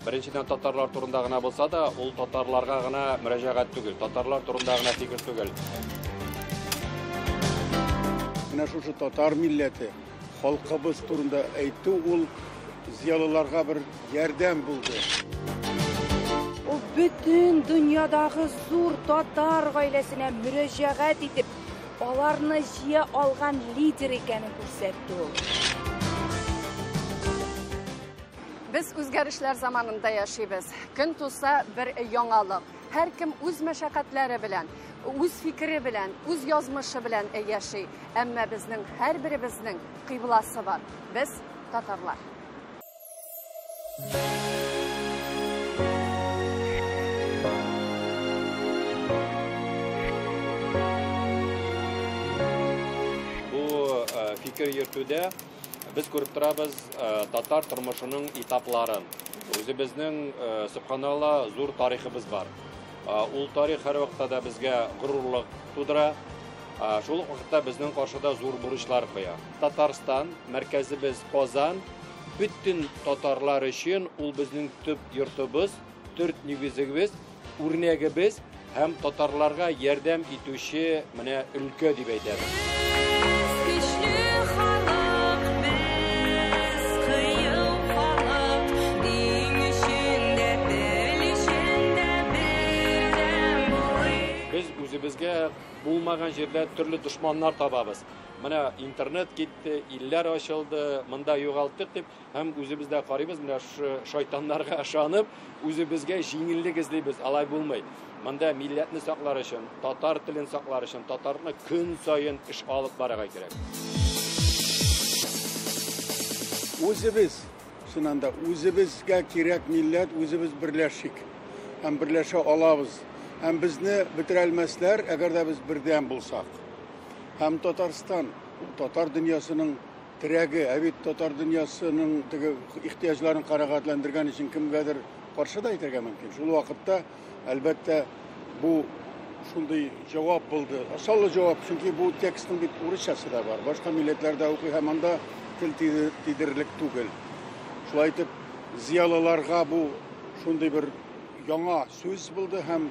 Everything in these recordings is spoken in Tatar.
Беренчедән, татарлар турында гына булса да, ул татарларга гына мөрәҗәгать түгел, татарлар турында гына фикер түгел. Менә шушы татар милләте, халкыбыз турында әйтү ул зыялыларга бер ярдәм булды. Ул бөтен дөньядагы зур татар гаиләсенә мөрәҗәгать итеп, аларны җыя алган лидер икәнен күрсәтте ул. Без үзгәрешләр заманында яшибез. Көн туса бер яңалык. Һәркем үз мәшәкатьләре белән, үз фикере белән, үз язмышы белән яши. Әмма безнең һәрберебезнең кыйбласы бар. Без татарлар. Бу фикер йөртүдә без күреп торабыз татар тормышының этапларын. Үзебезнең, субханалла, зур тарихыбыз бар. Ул тарих һәр вакытта да безгә горурлык тудыра. Шул ук вакытта безнең каршыда зур бурычлар куя. Татарстан, мәркәзебез Казан, бөтен татарлар өчен ул безнең төп йортыбыз, төрт нигезебез, үрнәгебез һәм татарларга ярдәм итүче менә өлкә дип әйтәбез. Көчле халык без, кыю халык, дин өчен дә, тел өчен дә бердәм булыйк. Без үзебезгә булмаган җирдә төрле дошманнар табабыз. Менә интернет китте, илләр ачылды, монда югалттык дип, һәм үзебез дә карыйбыз, менә шушы шайтаннарга ышанып, үзебезгә җиңеллек эзлибез. Алай булмый. Монда милләтне саклар өчен, татар телен саклар өчен, татарны көн саен эш алып барырга кирәк. Үзебез, чыннан да, үзебезгә кирәк милләт, үзебез берләшик. Һәм берләшә алабыз. Һәм безне бетерә алмаслар, әгәр дә без бердәм булсак. Һәм Татарстан, татар дөньясының терәге, ә бит татар дөньясының теге ихтыяҗларын канәгатьләндергән өчен кемгәдер каршы да әйтергә мөмкин. Шул вакытта, әлбәттә, бу шундый җавап булды. Асаллы җавап, чөнки бу текстның бит урысчасы да бар. Башка милләтләр дә укый һәм анда тел тидерерлек түгел. Шулай итеп, зыялыларга бу шундый бер яңа сүз булды һәм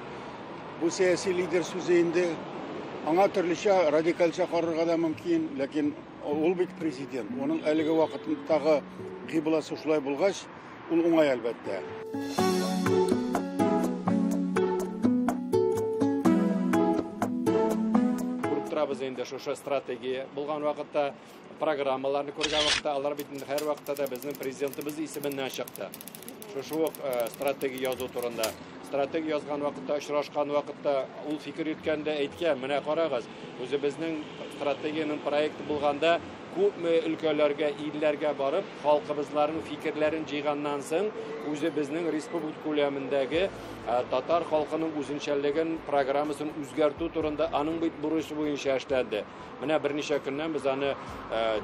бу сәяси лидер сүзе инде аңа төрлечә, радикальчә карарга да мөмкин, ләкин ул бит президент. Оның әлеге вакытындагы кыйбласы шулай булгач, ул уңай әлбәттә. Күреп торабыз инде шушы стратегия булган вакытта, программаларны күргән вакытта, алар бит инде һәр вакытта да безнең президентыбыз исеменнән чыкты. Шушы ук стратегия язу турында. Стратегия язган вакытта, очрашкан вакытта ул фикер йөрткәндә әйткән, менә карагыз, үзебезнең стратегиянең проекты булганда күпме өлкәләргә, илләргә барып, халкыбызларның фикерләрен җыйганнан соң, үзебезнең республика күләмендәге татар халкының үзенчәлеген программасын үзгәртү турында аның бит бурычы буенча эшләнде. Менә берничә көннән без аны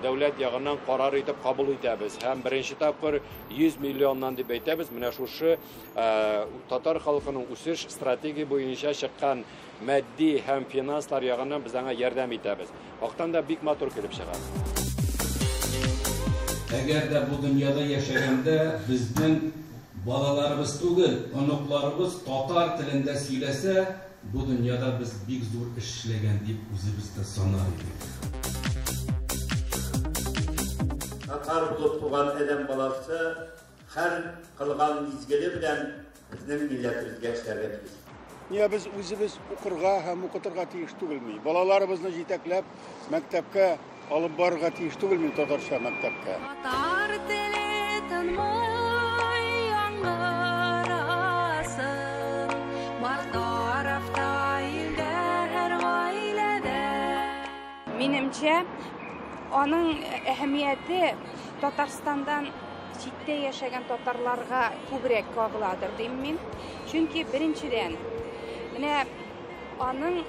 дәүләт ягыннан карар итеп кабул итәбез. Һәм беренче тапкыр 100 миллионнан дип әйтәбез, менә шушы татар халкының үсеш стратегия буенча чыккан матди һәм финанслар ягыннан без аңа ярдәм итәбез. Вактан да бик матур килеп чыга. Әгәр дә бу дөньяда яшәгәндә безнең балаларыбыз түгел, оныкларыбыз татар телендә сөйләсә, бу дөньяда без бик зур эш эшләгән дип үзебез дә санар идек. Татар булып туган адәм баласы һәр кылган изгеле белән безнең милләтебезгә эшләргә тиеш. Нигә без үзебез укырга һәм укытырга тиеш түгелме? Балаларыбызны җитәкләп мәктәпкә алып барырга тиеш түгелме татарча мәктәпкә? Татар теле тынмый яңгырасын, бар тарафта, илдә, һәр гаиләдә. Минемчә, аның әһәмияте Татарстандан читтә яшәгән татарларга күбрәк кагыладыр дим мин. Чөнки беренчедән, менә аның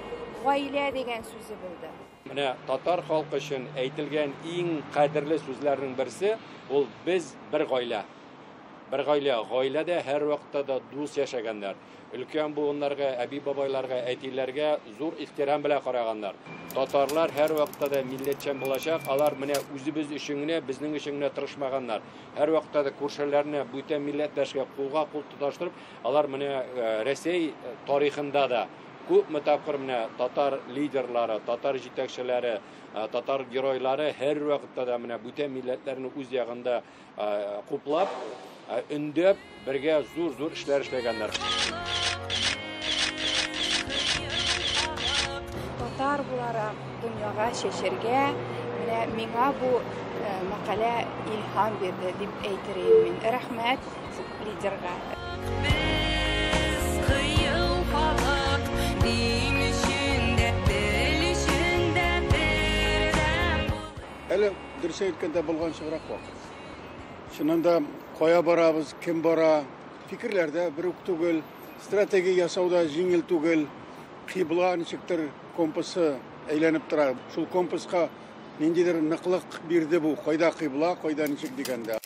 гаилә дигән сүзе булды. Менә татар халкы өчен әйтелгән иң кадерле сүзләрнең берсе ул без бер гаилә. Бер гаилә, гаиләдә һәрвакытта да дус яшәгәннәр. Өлкән буыннарга, әби-бабайларга, әтиләргә зур ихтирам белән караганнар. Татарлар һәрвакытта да милләтчән булачак, алар менә үзебез өчен генә, безнең өчен генә тырышмаганнар. Һәрвакытта да күршеләрне, бүтән милләттәшкә кулга кул тоташтырып, алар менә Рәсәй тарихында да күпме тапкыр менә татар лидерлары, татар җитәкчеләре, татар геройлары һәрвакытта да менә бүтән милләтләрне үз ягында хуплап, өндәп, бергә зур-зур эшләр эшләгәннәр. Татар буларак дөньяга чәчәргә, менә миңа бу мәкалә илһам бирде дип әйтер идем мин. Рәхмәт лидерга. Без кыю халык, дин өчен дә, тел өчен дә бердәм булыйк. Әле дөрес әйткәндә булганчыграк вакыт. Чыннан да кая барабыз, кем бара, фикерләр дә бер үк түгел, стратегия ясау да җиңел түгел, кыйбла ничектер компасы әйләнеп тора. Шул компаска ниндидер ныклык бирде бу, кайда кыйбла, кайда ничек дигәндә.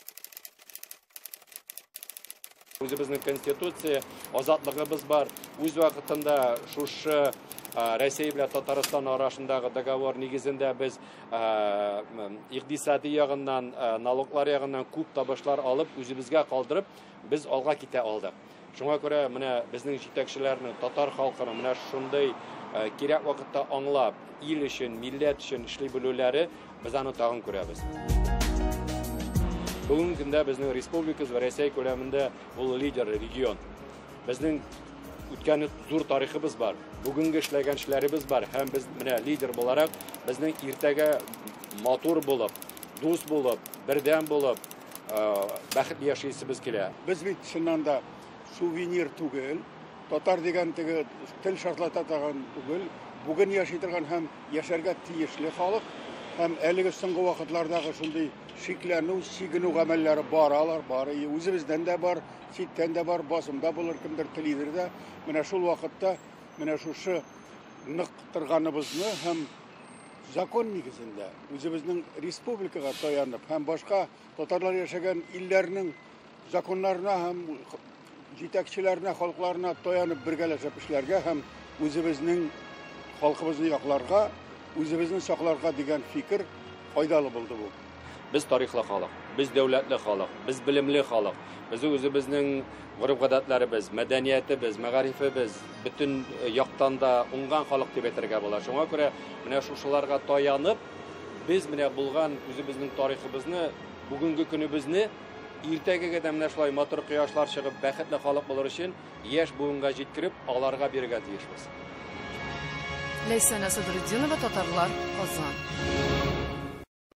Үзебезнең конституция, азатлыгыбыз бар. Үз вакытында шушы Россия белән Татарстан арасындагы договор нигезендә без икътисади ягыннан, налоглар ягыннан күп табышлар алып, үзебезгә калдырып, без алга китә алдык. Шуңа күрә менә безнең җитәкчеләрнең, татар халкының менә шундый кирәк вакытта аңлап, ил өчен, милләт өчен эшли белүләре, без аны тагын күрәбез. Бүгенге көндә безнең республикабыз ва Россия күләмендә ул лидер регион. Безнең үткән зур тарихыбыз бар, бүгенге эшләгән эшләребез бар һәм без менә лидер буларак безнең иртәгә матур булып, дус булып, бердәм булып, бәхетле яшисебез килә. Без бит чыннан да сувенир түгел, татар дигән теге тел шартлата торган түгел, бүген яши торган һәм яшәргә тиешле халык һәм әлеге соңгы вакытлардагы шундый шикләнү, чигенү гамәлләре бар, алар бар. Үзебездән дә бар, читтән дә бар, басымда булыр, кемдер телидер дә. Менә шул вакытта менә шушы нык торганыбызны һәм закон нигезендә үзебезнең республикага таянып һәм башка татарлар яшәгән илләрнең законнарына һәм җитәкчеләренә, халыкларына таянып бергәләшеп эшләргә һәм үзебезнең халкыбызны якларга, үзебезне сакларга дигән фикер файдалы булды бу. Без тарихлы халык, без дәүләтле халык, без белемле халык. Без үзебезнең гореф-гадәтләребез, мәдәниятебез, мәгарифебез бөтен яктан да уңган халык дип әйтергә була. Шуңа күрә менә шушыларга таянып, без менә булган үзебезнең тарихыбызны, бүгенге көнебезне иртәгегә дә менә шулай матур кояшлар чыгып, бәхетле халык булыр өчен яшь буынга җиткереп, аларга бирергә тиешбез. Ләйсән Әсәдретдинова, Татарлар, Казан.